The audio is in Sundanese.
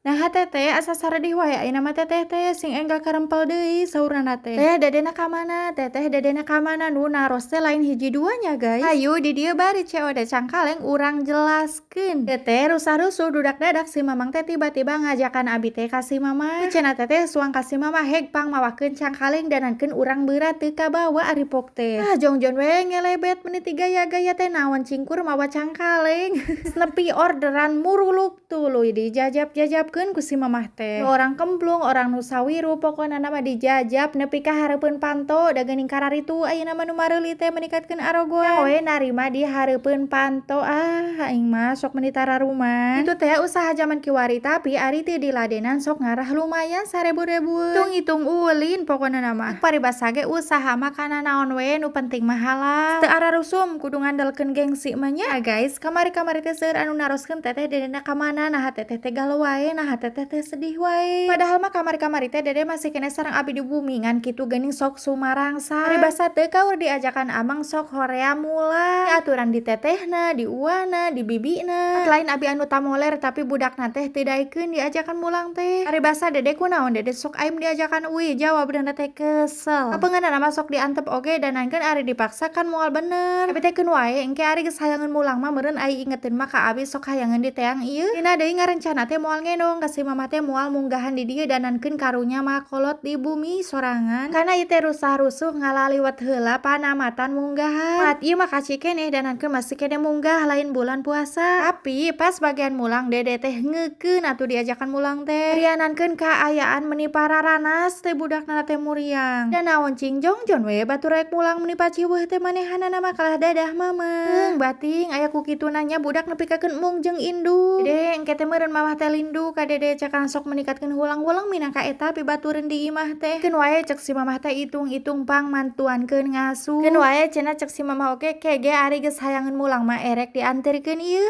Nah, Teteh asa saredih wae ayeuna mah. Teteh teh sing enggal karempel deui, saurna teh. Teh, dedena ka mana? Teteh, dedena ka mana? Nu naros teh lain hiji duanya, guys. Hayu di dieu bari COD cangkaleng, urang jelaskeun. Teteh rusah-rusuh dudak dadak si Mamang teh tiba-tiba ngajakan abi teh ka si Mama. Cenah teteh suang ka si Mama, "Heg, pang mawakeun cangkaleng, danankeun urang beurat teu kabawa ari pok teh." Ah, jongjon we ngelebet, meuni ti gaya-gaya teh, naon cingkur mawa cangkaleng. Nepi orderan muruluk, tuluy dijajap-jajapkeun ku si Mamah teh. Orang kemplung, orang nu sawiru, pokona mah dijajap nepi ka hareupeun panto. Da geuning kararitu ayeuna mah nu mareuli teh meningkatkeun arogoan we narima di hareupeun panto. Ah, aing mah sok meuni tararuman. Itu teh usaha zaman kiwari, tapi ari teu diladenan sok ngarah lumayan sarebu-rebueun. Hitung-hitung ulin pokona mah. Paribasa ge usaha makanan naon we, nu penting mah halal, teu ararusum kudu ngandelkeun gengsi mah nya. Nah guys, kamari-kamari teh seueur anu naroskeun, "Teteh, dedena ka mana? Naha teteh teh galau wae? Naha teteh teh sedih wae?" Padahal mah kamari-kamari teh dede masih keneh sareng abi di bumi, ngan kitu geuning sok sumarangsa. Paribasa teu kaur diajakan amang, sok horea mulang, aturan di tetehna, di uwana, di bibina. Lain abi anu tamoler, tapi budakna teh teu daekeun diajakan mulang teh. Paribasa, "Dede, kunaon dede sok aim diajakan uih?" Jawabna teh kesel. Kapeungeunana mah sok diantep oge, danankeun ari dipaksa kan moal bener. Tapi teh keun wae, engke ari geus hayangeun mulang mah meureun ai ingeteun mah ka abi, sok hayangeun diteang ieu. Dina deui ngarencana teh moal ngendong ka si Mama teh, moal munggahan di dieu, danankeun karunya mah kolot di bumi sorangan. Karena ieu teh rusah-rusuh ngalaliwet heula panamatan munggahan. Mat ieu mah kaci keneh, danankeun masih keneh munggah lain bulan puasa. Tapi pas bagian mulang, dede teh ngeukeun atuh diajakan mulang teh. Rianankeun kaayaan meuni pararanas teh, budakna teh muriang. Da naon cing jongjon we batur rek mulang, meuni paciweuh teh manehanana mah kalah dadah Mama. Bating aya ku kitu nanya budak nepikakeun embung jeung indung. Dede, engke teh meureun Mamah teh lindu ka dede, cakang sok meningkatkeun hulang-hulang minangka eta pibatureun di imah teh. Keun wae, cek si Mamah teh, hitung-hitung pang mantuankeun ngasuh. Keun wae cenah, cek si Mamah oge, ke ge ari geus hayangeun mulang mah erek dianterkeun ieu.